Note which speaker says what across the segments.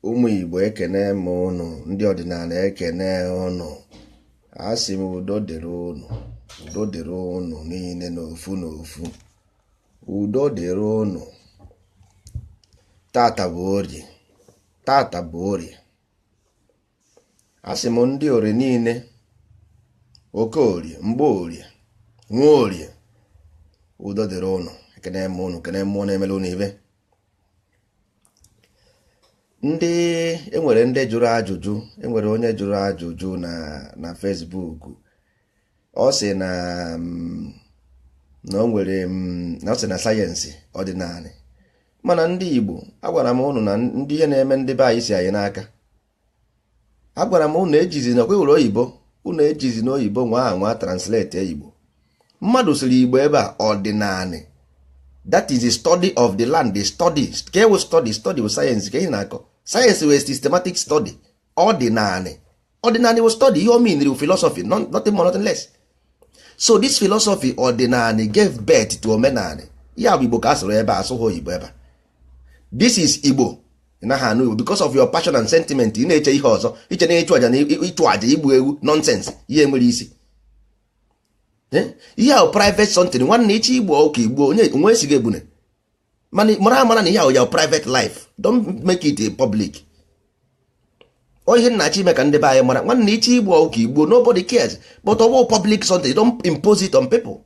Speaker 1: Ụmụ Igbo, ekene m ụnụ. Ndị ọdịnala, ekene ụnụ. Asị m udo dịrị ụnụ, udo dịrị ụnụ niile n'ofu n'ofu, udo dịrị ụnụ. Tata bụ Orie, tata bụ Orie. Asị m ndị Orie niile, Okorie, Mgborie, Nwaorie, udo dịrị ụnụ. Ekene m ụnụ, kene mmụọ na-emere ụnụ ibe. Ndị enwere, ndị jụrụ ajụjụ, enwere onye jụrụ ajụjụ na Facebook. Ọ sị na o nwere na ọ sị na sayensị ọdịnala. Mana ndị Igbo, agwara m ụnụ na ndị ihe na-eme ndị be anyị si anyị n'aka. Agwara m ụnụ ejizi na okwewere oyibo, ụnụ ejizi na oyibo nwa anwa translate Igbo. Mmadụ sịrị Igbo ebe a ọdịnala, that is the study of the land, the study ka ewu study, study bụ sayensị ka ihe na-akọ. Sayensị wee systematic study. Ọdịnala, ọdịnala bụ study ihe o meaniri philosophy, nothing more, nothing less. So this philosophy ọdịnala gave birth to omenala. Ya bụ Igbo ka a sụrụ ebe a, asụghị oyibo ebe a. This is Igbo. Ị naghị anụ Igbo because of your passion and sentiment. Ị na-eche ihe ọzọ, iche na ịchụ aja na ịchụ aja igbu ewu, nonsense, ihe nwere isi. Ihe ahụ private something. Nwanne, iche igbo ụka igbo onye onwe esighị egbune, mana mara amara na ihe ahụ ya private life. Don't make it a public. O ihe nna ime ka ndị be anyị mara. Nwanne, iche igbo ụka igbo, nobody cares, but ọ bụ public something. Don't impose it on people.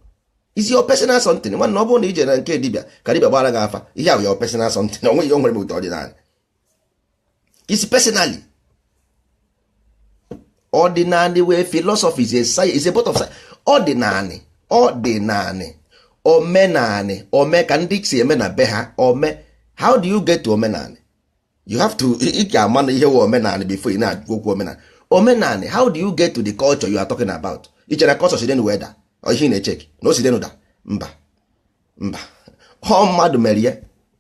Speaker 1: Is your personal something. Nwanne, ọ bụrụ na ije na nke dibịa ka dibịa gbara gị afa, ihe ahụ your personal something. Onwe ihe o nwere ụtọ ọdịnala is personally. Ọdịnala wee philosophy is a science, is a part of science. Ọdịnala, ọdịnala, omenanị, ome ka ndị si eme na be ha ome. How do you get to omenanị? You have to, ị ga-ama na ihe wụ omenanị before ị na-agụ okwu omenanị. Omenanị, how do you get to the culture you are talking about? I chere culture si n'elu wee daa? Ọ ihe ị na-echeki na o si n'elu daa? Mba, mba, ọ mmadụ mere ya.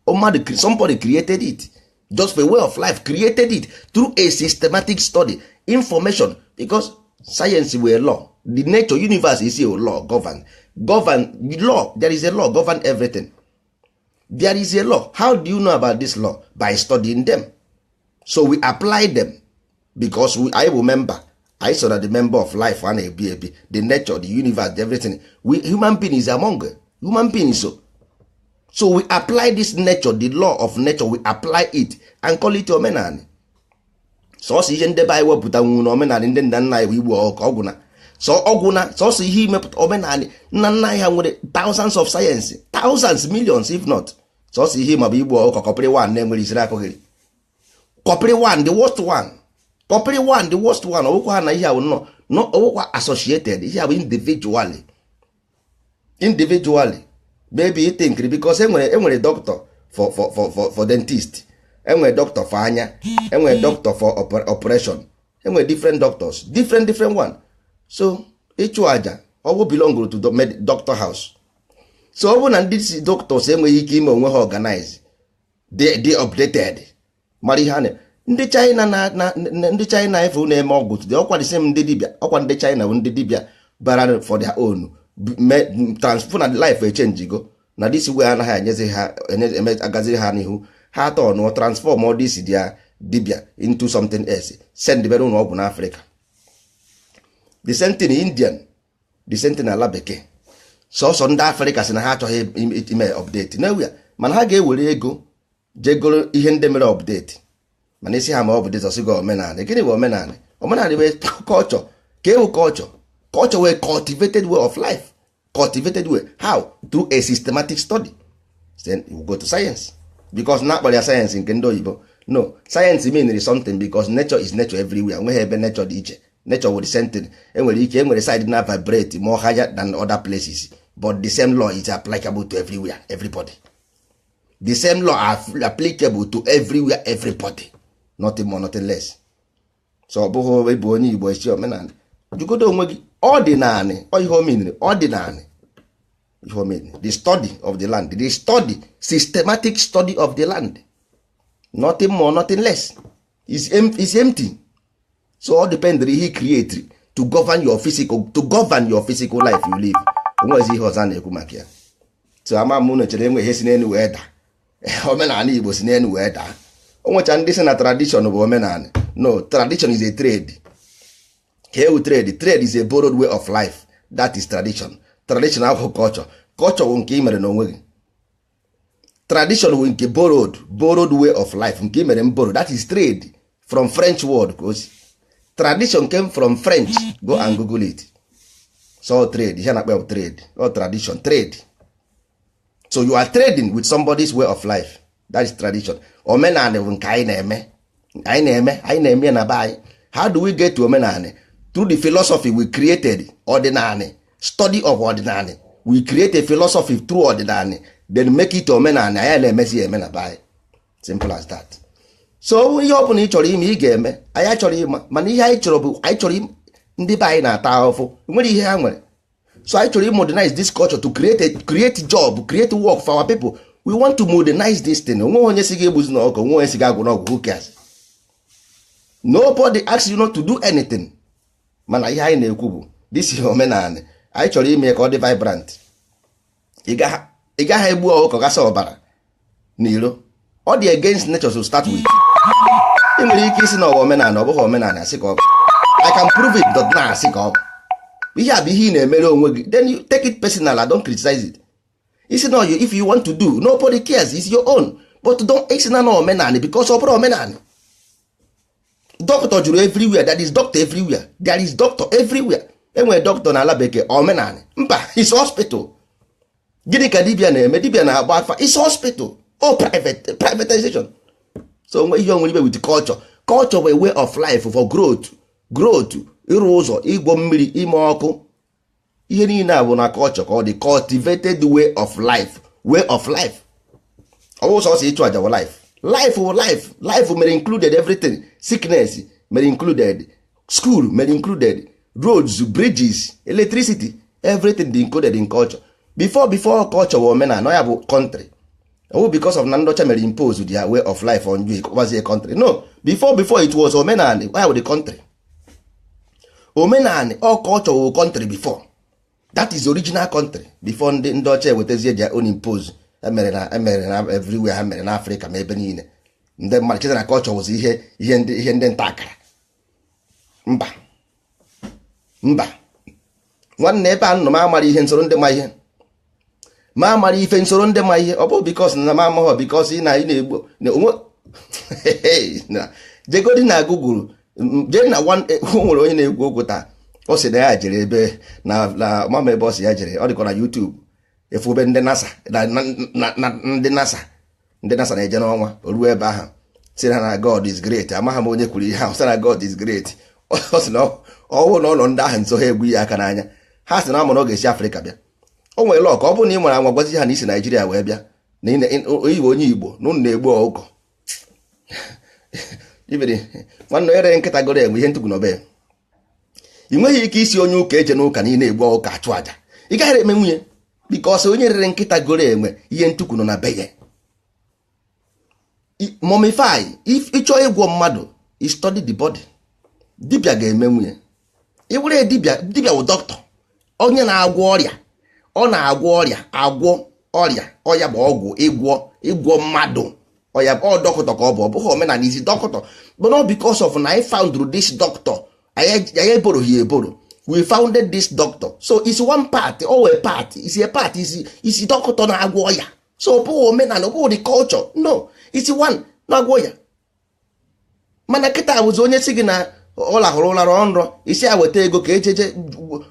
Speaker 1: Mmadụ, somebody created it just for a way of life, created it through a systematic study information, because science were law. The nature universe is a law govern, govern law. There is a law govern everything. There is a law. How do you know about this law? By studying them. So we apply them because we, I will member, I saw that the member of life a na-ebi ebi, the nature, the universe, everything. We human being is among human beings. So we apply this nature, the law of nature, we apply it and call it omenani. Sọsọ ihe ndebe anyị wepụta nwu na omenala ndị nna nna anyị bụ igbu ọkụ ọgwụ na so ọgwụ na sọsọ ihe imepụta omenala. Nna nna anyị ha nwere thousands of science, thousands, millions if not. Sọsọ ihe ma bụ igbu ọkụkọ, kọpịrị one na-enwere isiri akụghịrị, kọpịrị one, the worst one, kọpịrị one, the worst one. Ọwụkwa ha na ihe ahụ nọ no, ọwụkwa associated. Ihe ahụ individually, individually maybe you think because enwere doctor for dentist, enwere doctor for anya, enwere doctor for operation, enwere different doctors, different different one. So ịchụ aja ọgwụ belong to the doctor house. So ọ bụrụ na ndị si doctors enweghị ike ime onwe ha organize, dị updated, mara ihe a na ndị China na ndị China efu na-eme ọgwụ today, ọkwa the same ndị dibịa, ọkwa ndị China bụ ndị dibịa bara for their own transfer na life echange go na this way. Anaghị enyezi ha agaziri ha n'ihu ha atọ nụọ transform all this their dibịa into something else, send bere ụlọ ọgwụ n'Africa. The same thing Indian, the same thing ala bekee. Sọsọ ndị Afrịka sị na ha achọghị ime update nowhere, mana ha ga-ewere ego jegoro ihe ndị mere update. Mana isi ha ma ọ bụ dịzọsị gị omenala, gịnị bụ omenala? Omenala bụ culture. Ka ewu culture, culture wee cultivated way of life. Cultivated way how? Through a systematic study. Then you go to science, because na akpọrọ ya science nke ndị oyibo. No science mean something, because nature is nature everywhere. Nweghị ebe nature dị iche. Nature with the same thing. Enwere ike enwere side na vibrate more higher than other places, but the same law is applicable to everywhere, everybody. The same law applicable to everywhere, everybody, nothing more, nothing less. So ọ bụghị ịbụ onye Igbo esi omenala. Jụgodo onwe gị ọdịnanị, ọ ihe omeniri ọdịnanị, ihe omeniri, the study of the land, the study, systematic study of the land, nothing more, nothing less. Is empty. So all depend ihe create to govern your physical, to govern your physical life you live. Onwezi ihe ọzọ a na-ekwu maka ya. So ama m unu chere enwe ihe si n'elu wee daa. Omenala Igbo si n'elu wee daa. O nwecha ndị sị na tradition bụ omenala. No, tradition is a trade. Ka ewu trade? Trade is a borrowed way of life. That is tradition. Tradition abụghị culture. Culture bụ nke ị mere n'onwe gị. Tradition bụ nke borrowed way of life, nke ị mere borrow. That is trade, from French word ka o si. Tradition came from French. Go and Google it. So trade, ihe na-akpọ ya trade or tradition, trade. So you are trading with somebody's way of life. That is tradition. Omenala bụ nke anyị na-eme, anyị na-eme, anyị na-eme na be anyị. How do we get to omenala? Through the philosophy we created. Ọdịnala, study of ọdịnala. We create a philosophy through ọdịnala, then make it omenala. Anyị na-emezi ya eme na be anyị. Simple as that. So ihe ọ bụla ị chọrọ ime, ị ga-eme. Anyị achọrọ ịma, mana ihe anyị chọrọ bụ anyị chọrọ ndị be anyị na-ata ahụhụ, nwere ihe ha nwere. So anyị chọrọ modernize this culture to create job, create work for our people. We want to modernize this thing. Onwe onye si gị egbuzi n'ọkụ, onwe onye si gị agwụ n'ọgwụ. Who cares? Nobody asks you not to do anything. Mana ihe anyị na-ekwu bụ this is omenala. Anyị chọrọ ime ka ọ dị vibrant. Ị gaghị egbu ọkụkọ gasa ọbara n'iro. Ọ dị against nature to start with. Ị nwere ike isi na ọwa omenala, ọ bụghị omenala, asị ka ọ bụ. I can prove it, but na asị ka ọ bụ. Ihe a bụ ihe ị na-emere onwe gị, then you take it personal. I don't criticize it. Isi na if you want to do, nobody cares, it's your own, but don't isi na na omenala, because ọ bụrụ omenala, doctor juru everywhere. There is doctor everywhere. There is doctor everywhere. Enwere doctor n'ala bekee. Omenala? Mba, is hospital. Gịnị ka dibia na-eme? Dibia na-agba afa. Is hospital o private, privatization. So onwe ihe onwere ibe with culture. Culture bụ a way of life for growth, growth, ịrụ ụzọ, ịgwọ mmiri, ime ọkụ. Ihe niile a bụ na culture ka ọ dị. Cultivated way of life, way of life. Ọ bụ sọsọ ịchụ aja bụ life? Life bụ life. Life mere included everything. Sickness mere included, school mere included, roads, bridges, electricity, everything dị included in culture. Before culture bụ omenala ya bụ country. Ọ bụ because of na ndị ọcha mere impose their way of life on you was a country? No, before it was omenala ya bụ the country. Omenala all culture wụ country before. That is original country before ndị ọcha ewetazie their own impose. Emere na everywhere, ha mere na Afrịka ma ebe niile. Ndị mmadụ cheta na culture wụzi ihe ndị nta akara. Mba, mba, nwanne, ebe a nọ m amara ihe nsoro ndị ma ihe, ma amara ife nsoro ndị ma ihe. Ọ bụ because na m amaghọ, because ị na ị na-egbu onwe jegodi na Google, jee na one. O nwere onye na-ekwu okwu taa, ọ sị na ya jere ebe na mama ebe ọ sị ya jere, ọ dịkwa na YouTube, efube ndị NASA na ndị NASA na-eje n'ọnwa. O ruo ebe ahụ, sị na God is great. Amaghị m onye kwuru ihe ahụ, sị na God is great. Ọ sị na ọwụ na ọ nọ ndị ahụ nso, ha egwu ya aka n'anya. Ha sị na ama na ọ ga-esi Afrịka bịa. O nwere lọk. Ọ bụrụ na ị nwere anwa gwazi ha na isi Naijiria wee bịa, na iwe onye Igbo na unu na-egbu ọkụkọ ibiri. Nwanne, onye rere nkịta goro enwe ihe ntụgwu n'ọbe ya. Ị nweghị ike isi onye ụka eje n'ụka na ị na-egbu ọkụkọ achụ aja. Ị gaghị eme nwunye, because onye rere nkịta goro enwe ihe ntukwu nọ na be ya. Mummify. If ịchọọ ịgwọ mmadụ, you study the body. Dibịa ga-eme nwunye. Ị were dibịa, dibịa wụ dọkịta, onye na-agwọ ọrịa. Ọ na-agwọ ọrịa, agwọ ọrịa. Ọya bụ ọgwụ, ịgwọ mmadụ. Ọya ọ dọkịta ka ọ bụ. Ọ bụghị omenala isi dọkịta, but not because of na I found this doctor. Anyị eboroghị eboro. We founded this doctor, so it's one part or a part is a part is dọkịta na-agwọ ọya. So ọ bụghị omenala, ọ bụghị the culture. No, it's one na-agwọ ya. Mana kịta bụzi onye si gị na ọ lahụrụ ụra, rọọ nrọ, isi ya weta ego ka ejeje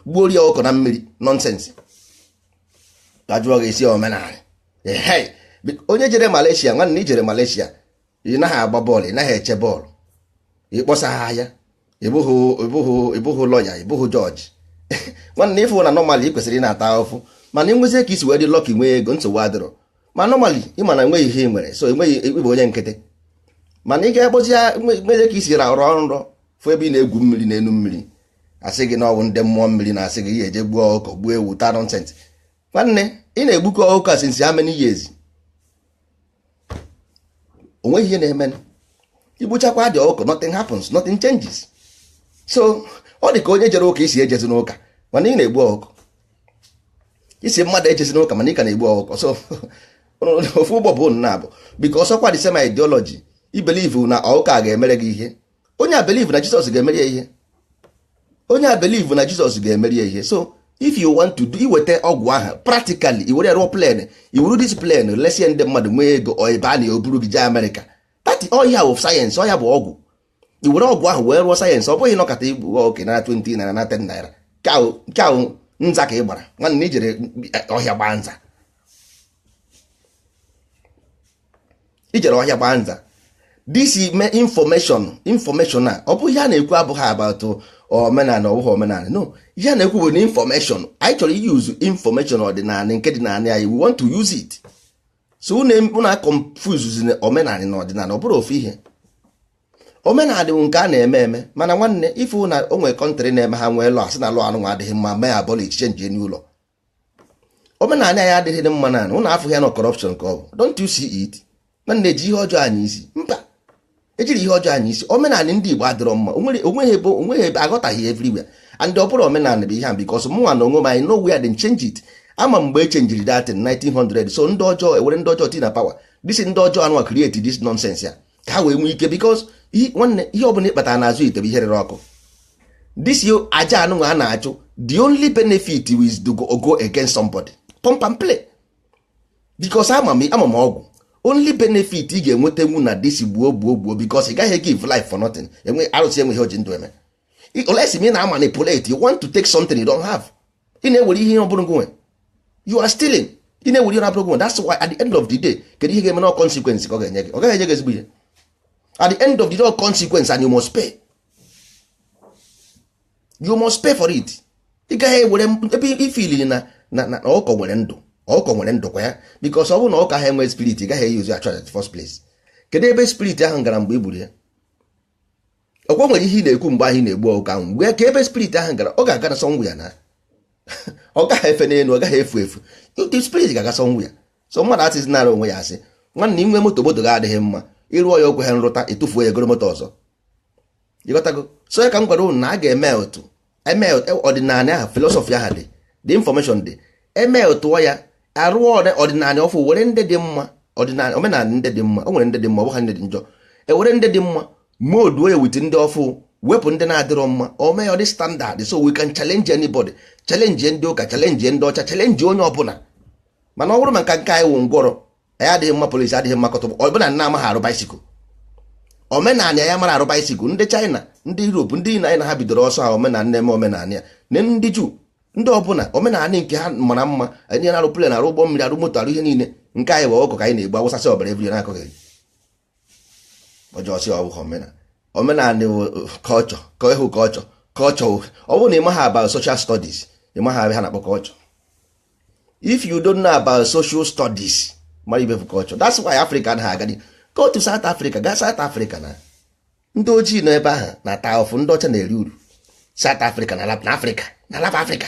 Speaker 1: gbuo ya ọkụ na mmiri. Nonsense. Ka jụọ gị isi omenala. Ehe, onye jere Malaysia, nwanne, ijere Malaysia, ị naghị agba bọọlụ, ị naghị eche bọọlụ, ịkpọsa ha ahịa, ịbụghị lọya, ịbụghị jọji. Nwanne, ịfụ na normally ị kwesịrị ị na-ata ahụhụ, mana ịnwezie ka isi wee dị lucky, nwee ego, nsogbu adịrọ. Ma normally ị ma na enweghị ihe ị nwere, so enweghị, ịbụ onye nkịtị. Mana ị ga-akpọzi ya nwezie ka isi rọọ nrọ, fụ ebe ị na-egwu mmiri n'elu mmiri, asị gị na ọ bụ ndị mmụọ mmiri na-asị gị ihe eje gbuo ọkụkọ, gbuo ewu, taa. Nonsense. Nwanne, ị na-egbukọ ọkụkọ since how many years? O nweghị ihe na-eme. Igbuchakwa dị ọkụkọ, nothing happens, nothing changes. So ọ dị ka onye jere ụka, isi ejezi n'ụka, mana ị na-egbu ọkụkọ. Isi mmadụ ejezi n'ụka, mana ị ka na-egbu ọkụkọ. So ofu ụgbọ bụ nna abụ, because ọkwa the same ideology. I believe na ọkụkọ ga-emere gị ihe. Onye a believe na Jizọs ga-emere ya ihe. Onye a believe na Jizọs ga-emere ya ihe. So if you want to do, iweta ọgwụ ahụ practically, i were rụọ plane, i wuru this plane lesie ndị mmadụ, nwee ego, ọ ịba na o buru gị jee Amerịka. That ọhịa bụ sayensị, ọhịa bụ ọgwụ. I were ọgwụ ahụ wee rụọ sayensị. Ọ bụghị nọkọta igbu oke nara 20 naira na 10 naira. Nke ahụ nza ka ị gbara, nwanne. Ijere ọhịa gbaa nza, ijere ọhịa gbaa nza. This information a, ọ bụ ihe a na-ekwu, abụghị about omenala, ọ bụghị omenala, no. Ihe a na-ekwu bụ na information anyị chọrọ use, information ọdịnala nke dị n'ala anyị, we want to use it. So unu confuse omenala na ọdịnala. Ọ bụrụ ofu ihe. Omenala bụ nke a na-eme eme. Mana nwanne, ife na o nwere country na-eme, ha nwee law, asị na law anụnwa adịghị mma, mee abolish, change n'ụlọ. Omenala anyị adịghị mma na ụnụ afụghị ya na corruption ka ọ bụ. Don't you see it? Nwanne, eji ihe ọjọọ anyị isi mba, ejiri ihe ọjọọ anyị isi. Omenala ndị Igbo adịrọ mma. Onweghị ebe, onweghị ebe aghọtaghị everywhere. And ọ bụrụ omenala bụ ihe a, because mụnwa na onwe m, anyị know where they change it. Ama mgbe e chenjiri that in 1900. So ndị ọjọọ ewere ndị ọjọọ tii na power. This ndị ọjọọ anụwa create this nonsense ya ka ha wee nwee ike, because nwanne, ihe ọbụla ị kpatara n'azụ ite bụ ihe rere ọkụ. This yo aja anụnwa a na-achụ, the only benefit is to go against somebody, pump and play, because ama m ọgwụ. Only benefit ị ga-enwetanwu na this gbuo gbuo gbuo, because ị gaghị give life for nothing. Enwe arụsị enweghị oji ndụ eme unless ị na manipulate. You want to take something you don't have. Ị na-ewere ihe ọ bụrụ gị nwe. You are stealing. Ị na-ewere ihe na-abụrụ gị nwe. That's why at the end of the day, kedu ihe ga-eme? Na consequence ka ọ ga-enye gị. Ọ gaghị enye gị ezigbo ihe. At the end of the day, consequence, and you must pay. You must pay for it. Ị gaghị ewere ebe ifiliri na ọkọ nwere ndụ. Ọkọ nwere ndụ kwa ya, because ọ bụrụ na ọka ha enwe spirit, ị gaghị eyuzu achụ at the first place. Kedu ebe spirit ahụ gara mgbe i gburu ya? Ọkwa nwere ihe ị na-ekwu mgbe ahụ ị na-egbu ọkụ ahụ, mgbe ka ebe spirit ahụ gara? Ọ ga-aga na somewhere na ọ gaghị efe n'elu, ọ gaghị efu efu. The spirit ga-aga somewhere. So mmadụ asịzi nara onwe ya asị. Nwanne, inwe moto, moto ga adịghị mma, ịrụọ ya okwe ha nrụta, ịtụfuo ya, egoro moto ọzọ. Ịghọtago? So ya ka m gwara unu na a ga-eme otu eme ọdịnala ahụ, philosophy ahụ dị, the information dị, eme tụọ ya, arụọ ọdịnala ọfụ, were ndị dị mma, ọdịnala omenala ndị dị mma. O nwere ndị dị mma, ọ bụghị ndị dị njọ. Ewere ndị dị mma moduo ya with ndị ọfụ, wepụ ndị na-adịrọ mma, o mee ọ dị standard, so we can challenge anybody, challenge ndị ụka, challenge ndị ọcha, challenge onye ọbụla. Mana ọ bụrụ maka nke anyị wụ ngwọrọ, anyị adịghị mma, polisi adịghị mma, kọtụ ọbụna nna amaghị arụ bicycle. Omenala ya mara arụ bicycle. Ndị China, ndị Europe, ndị na anyị na ha bidoro ọsọ ha omenala na-eme omenala ya na ndị Juu, ndị ọbụla omenala nke ha mara mma. Anyị na-arụ plane, arụ ụgbọ mmiri, arụ moto, arụ ihe niile. Nke anyị bụ ọkụ ka anyị na-egbu, awụsasị ọbara ebiri na-akọghị ọjọọ. Si ọ bụghị omenala. Omenala bụ culture, ka ịhụ culture. Culture, ọ bụrụ na ị maghị about social studies, ị maghị ha na-akpọ culture. If you don't know about social studies, mara ibe bụ culture. That's why Africa anaghị agadi. Go to South Africa, gaa South Africa, na ndị ojii nọ ebe ahụ na-ata ahụfụ, ndị ọcha na-eri uru. South Africa na na Africa, na lap Africa,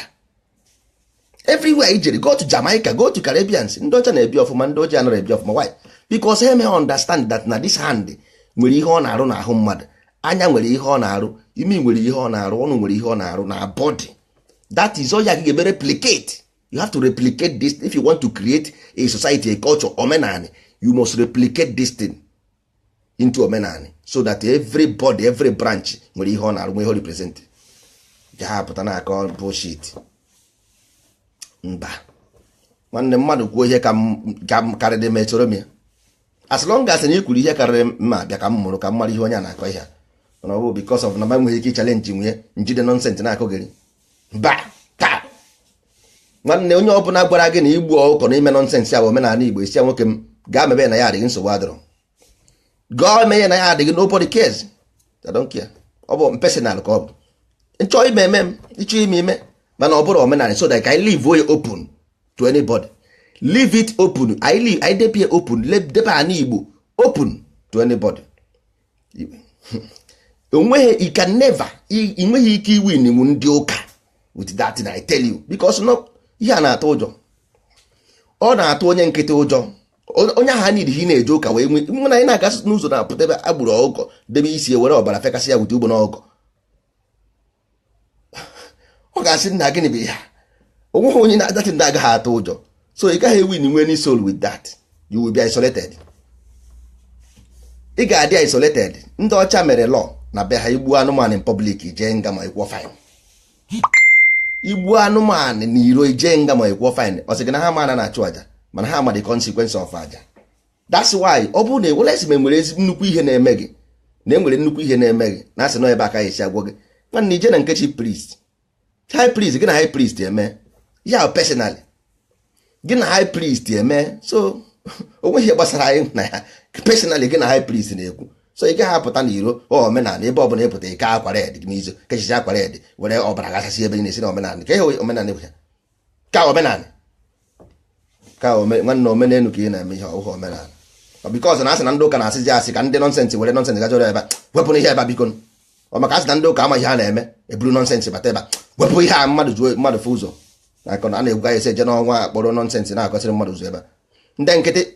Speaker 1: everywhere ijere. Go to Jamaica, go to Caribbeans. Ndị ọcha na-ebi ọfụma, ndị ojii anaghị ebi ọfụma. Why? Because ha emeghị understand that na this hand nwere ihe ọ na-arụ n'ahụ mmadụ, anya nwere ihe ọ na-arụ, imi nwere ihe ọ na-arụ, ọnụ nwere ihe ọ na-arụ na body. That is all ya ga-eme replicate. You have to replicate this if you want to create a society, a culture, omenani. You must replicate this thing into omenani so that everybody, every branch nwere ihe ọ na-arụ, nwere ihe ọ represent. Ja ha pụta na-akọ bullshit. Mba, nwanne, mmadụ kwuo ihe ka m karịrị m, esoro m ya. As long as na i kwuru ihe karịrị mma, bịa ka m mụrụ, ka m mara ihe onye a na-akọ ihe a. Mana ọ bụ because of na m enweghị ike ịchallenge nwunye njide nonsense na-akụghịrị. Mba, taa, nwanne, onye ọbụla gwara gị na igbu ọkụkọ na ime nonsense ya bụ omenala Igbo, isi ya, nwoke m, gaa mebe na ya adịghị, nsogbu adịrọ. Gaa mee ya na ya adịghị. Nobody cares. I don't care. Ọ bụ personal ka ọ bụ. Nchọ ime eme m, ịchọ ime ime, mana ọ bụrụ omenala, so that ka anyị leave way open to anybody. Leave it open. Anyị leave, anyị debe ya open, debe ana Igbo open to anybody. Onweghị, you can never, ị nweghị ike iwin ndị ụka with that thing, I tell you, because no, ihe a na-atụ ụjọ. Ọ na-atụ onye nkịtị ụjọ. Onye ahụ niile ị na-eje ụka wee nwee nwe na anyị na-aga n'ụzọ na-apụta ebe agburu ọkụkọ, debe isi, ewere ọbara fekasị ya wute ugbo n'ọkụkọ, ọ ga-asị, "Nna, gịnị bụ ihe a?" Onweghị onye na-adachi ndị agaghị atụ ụjọ. So ị gaghị win nwe any soul with that. You will be isolated. Ị Ị ga-adị isolated. Ndị ọcha mere law na be ha, igbu anụmanụ in public jee nga ma ịkwụọ fine. Igbu anụmanụ na iro ijee nga ma ịkwụọ fine. Ọ sị gị na ha ma na na-achụ aja, mana ha ma the consequence of aja. That's why ọ bụrụ na ewelesi ma enwere ezi nnukwu ihe na-eme gị, na enwere nnukwu ihe na-eme gị, na asị nọ ebe aka esi agwọ gị, nwanne, ije na nke chief priest, high priest. Gị na high priest eme ya personally, gị na high priest eme. So o nweghị ihe gbasara anyị na ya personally. Gị na high priest na-ekwu. So ị gaghị apụta n'iro omenala ebe ọbụla ịpụta ike akwa red n'izu kechichi akwa red, were ọbara gasasị ebe niile, si na omenala ka ihe omenala bụ ya ka omenala ka nwanne omenelu ka ị na-eme ihe ọhụụ omenala. Because na asị na ndị ụka na-asịzi asị ka ndị nonsense were nonsense gajọrọ ebe a, wepụrụ ihe ebe a, biko. Ọ maka asị na ndị ụka amaghị ha na-eme, eburu nonsense bata ebe a, wepụ ihe a, mmadụ juo mmadụ fụ ụzọ na akọ na a na-egwu esi eje n'ọnwa akpọrọ nonsense na-akọsịrị mmadụ ụzọ ebe a. Ndị nkịtị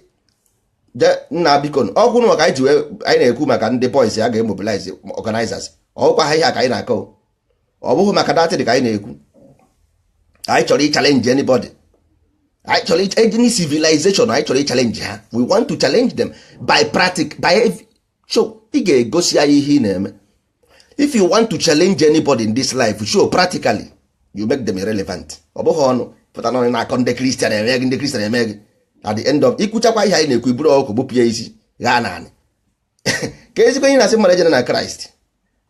Speaker 1: je nna, biko. Ọkwụrụ maka anyị ji wee anyị na-ekwu maka ndị boys a ga-emobilize organizers, ọkwa ha ihe a ka anyị na-akọ. Ọ bụghị maka datịrị ka anyị na-ekwu. Anyị chọrọ ịchallenge anybody. Anyị chọrọ any civilization, anyị chọrọ ịchallenge ha. We want to challenge them by practic, by show. Ị ga-egosi anyị ihe ị na-eme. If you want to challenge anybody in this life, show practically, you make them irrelevant. Ọ bụghị ọnụ pụta n'ọnụ na-akọ ndị Christian eme gị, ndị Christian eme gị. At the end of ikwuchakwa ihe anyị na-ekwu, iburu ọkụ gbupụ ya isi gaa naanị ka ezigbo ihe na-asị mmadụ ejere na Kraịst.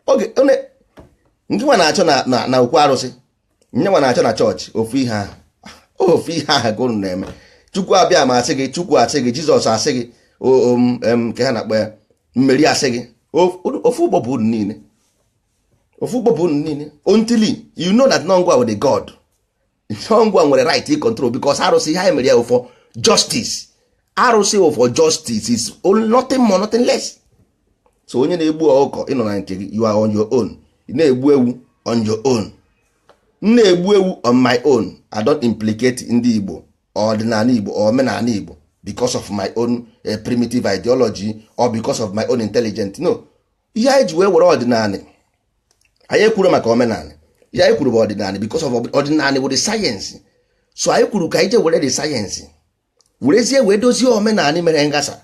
Speaker 1: Oge nke nwa na-achọ na okwu arụsị, nye nwa na-achọ na chọọchị, ofu ihe ahụ, ofu ihe ahụ ka unu na-eme. Chukwu abịa ma asị gị, Chukwu asị gị, Jizọs asị gị, nke ha na-akpọ ya mmeri asị gị, ofu ụgbọ bụ unu niile, ofu ụgbọ bụ unu niile, until you know that nongwa with the God nongwa nwere right to control, because arụsị ihe anyị mere ya for justice. Arụsị for justice is nothing more, nothing less. So onye na-egbu ọkụkọ, ịnọ na nke gị, you are on your own. Ị na-egbu ewu on your own, m na-egbu ewu on my own. I don't implicate ndị Igbo, ọdịnala Igbo, omenala Igbo because of my own primitive ideology or because of my own intelligence. No. Ihe anyị ji wee were ọdịnala, anyị ekwuru maka omenala. Ihe anyị kwuru bụ ọdịnala, because of ọdịnala bụ the science. So anyị kwuru ka anyị jee were the science, werezie wee dozie omenala mere ngasa.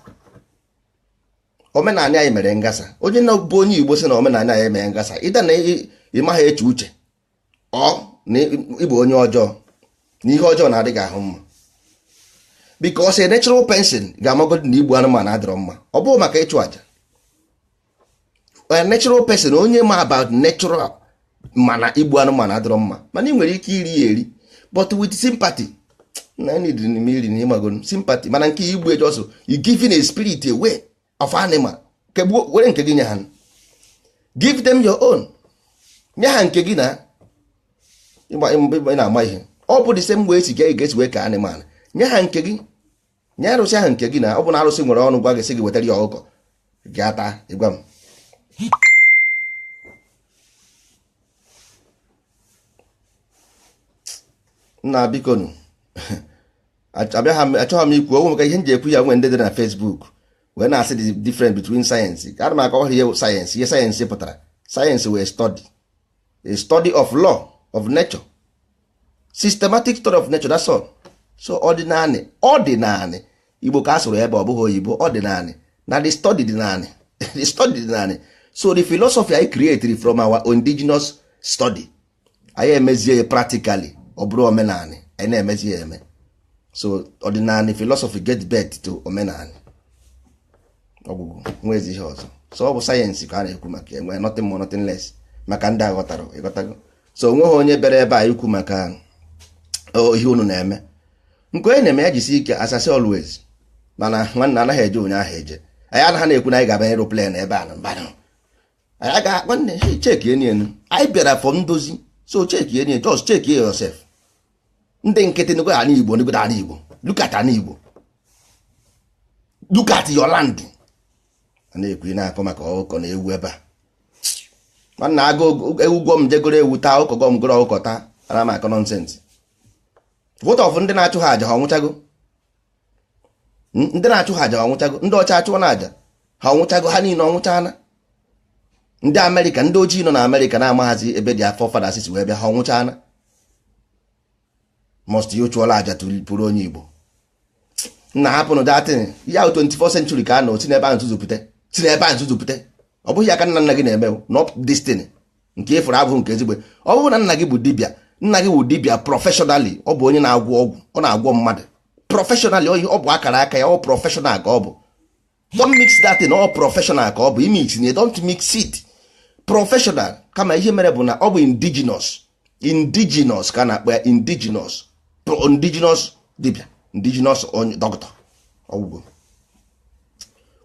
Speaker 1: Omenala anyị mere ngasa. Onye na-bụ onye Igbo sị na omenala anyị mere ngasa, ịda na ịmaghị eche uche, ọ na ịbụ onye ọjọọ, na ihe ọjọọ na-adịghị ahụ mma, because a natural person ga-amagodi na igbu anụmanụ adịrọ mma. Ọ bụghị maka ịchụ àjà. A natural person, onye ma about natural, mana igbu anụmanụ adịrọ mma, mana ị nwere ike iri ya eri, but with sympathy na need n'ime iri na ịmago sympathy. Mana nke igbu eji ọsọ, you giving a spirit away of animal. Kegbuo were nke gị nye ha. Give them your own, nye ha nke gị na ị na-ama ihe. Ọ bụ the same way esi ga esi wee ka animal, nye ha nke gị, nye arụsị ahụ nke gị. Na ọ bụ na arụsị nwere ọnụ gwa gị, sị gị wetara ya ọkụkọ gị ata, ịgwa m. Nna, bikonu, abịaghị achọghị m ikwu okwu maka ihe m ji ekwu ya. Nwee ndị dị na Facebook wee na-asị the difference between science. Ana m akọwa ihe science, ihe science pụtara. Science wee study, a study of law of nature, systematic study of nature, that's all. So ọdịnanị, ọdịnanị Igbo ka a sụrụ ebe, ọ bụghị oyibo. Ọdịnanị na the study dị naanị, the study dị naanị. So the philosophy anyị created from our indigenous study, anyị emezie ya practically, ọ bụrụ omenanị anyị na-emezi ya eme. So ọdịnanị philosophy get birth to omenanị. Ọgwụgwụ nwezi ihe ọzọ. So ọ bụ science ka a na-ekwu maka enwe, nothing more, nothing less, maka ndị aghọtara ịghọtago. So onweghị onye bịara ebe a ikwu maka ihe unu na-eme. Nke onye na-eme ya jisi ike, asasị always. Mana nwanne, anaghị eje ụnyaahụ eje. Anyị anaghị na-ekwu na anyị ga-abanye aeroplane ebe a na mbanụ anyị aga. Nwanne, check enu enu anyị bịara for ndozi. So check enu, just check yourself. Ndị nkịtị nego ana Igbo, nego ana Igbo. Look at ana Igbo, look at your land. A na-ekwu, ị na-akọ maka ọkụkọ na ewu ebe a. Nwanne, agụ ewu gwọ m jegoro ewu taa, ọkụkọ gọ m goro ọkụkọ taa. Ana m akọ nonsense. What of ndị na-achụ ha aja? Ha ọnwụchago? Ndị na-achụ ha aja, ha ọnwụchago? Ndị ọcha achụọ na aja, ha ọnwụchago? Ha niile ọnwụchana. Ndị Amerịka, ndị ojii nọ na Amerịka na-amaghazi ebe dị afọ fada sisi wee bịa, ha ọnwụchana? Must you chụọla aja pụrụ onye Igbo? Nna, hapụnụ datin ya. 24 century ka a nọ, si n'ebe ahụ tụzụpụta. Si n'ebe a nzuzupụta. Ọ bụghị aka nna nna gị na-eme, not destiny nke ịfụrụ abụghị nke ezigbo. Ọ bụrụ na nna gị bụ dibịa, nna gị bụ dibịa professionally, ọ bụ onye na-agwọ ọgwụ, ọ na-agwọ mmadụ professionally, ọ bụ akara aka ya, ọ professional ka ọ bụ. Don't mix that in. Ọ professional ka ọ bụ. Imix na, don't mix it. Professional. Kama ihe mere bụ na ọ bụ indigenous, indigenous ka a na-akpọ ya, indigenous, indigenous dibịa, indigenous onye dọkịta ọgwụgwọ.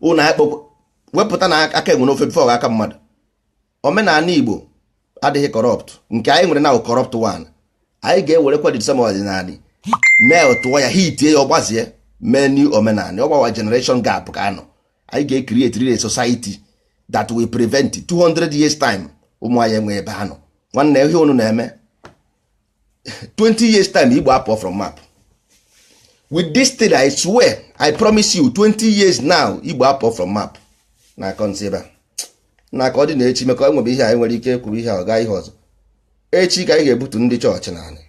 Speaker 1: Ụnụ akpọ wepụta na aka enwe n'ofe before aka mmadụ. Omenala Igbo adịghị corrupt. Nke anyị nwere na corrupt one, anyị ga-ewerekwa the same ọdịnala mee, tụọ ya, hitie ya, ọgbazie, mee new omenala. Ọgbawa generation gap ka anọ. Anyị ga-ecreate a society that will prevent 200 years time ụmụ anyị enwe ebe ha nọ. Nwanne, ihe unu na-eme, 20 years time Igbo apụọ from map. With this thing, I swear, I promise you, 20 years now Igbo apụọ from map. Na akọ nsị ebe a na ka ọ dị na echi mekọ enwebe ihe anyị nwere ike ekwuru ihe a, ọ gaa ihe ọzọ. Echi ka anyị ga-ebutu ndị chọọchị naanị.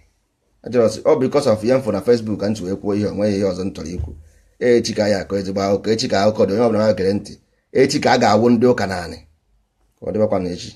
Speaker 1: Ọ because of ihe mfụ na Facebook ka m ji wee kwuo ihe. Onweghị ihe ọzọ m chọrọ ikwu. Echi ka anyị akọ ezigbo akụkọ. Echi ka akụkọ dị, onye ọbụla gere ntị. Echi ka a ga-awụ ndị ụka naanị. Ka ọ dịbakwa na echi.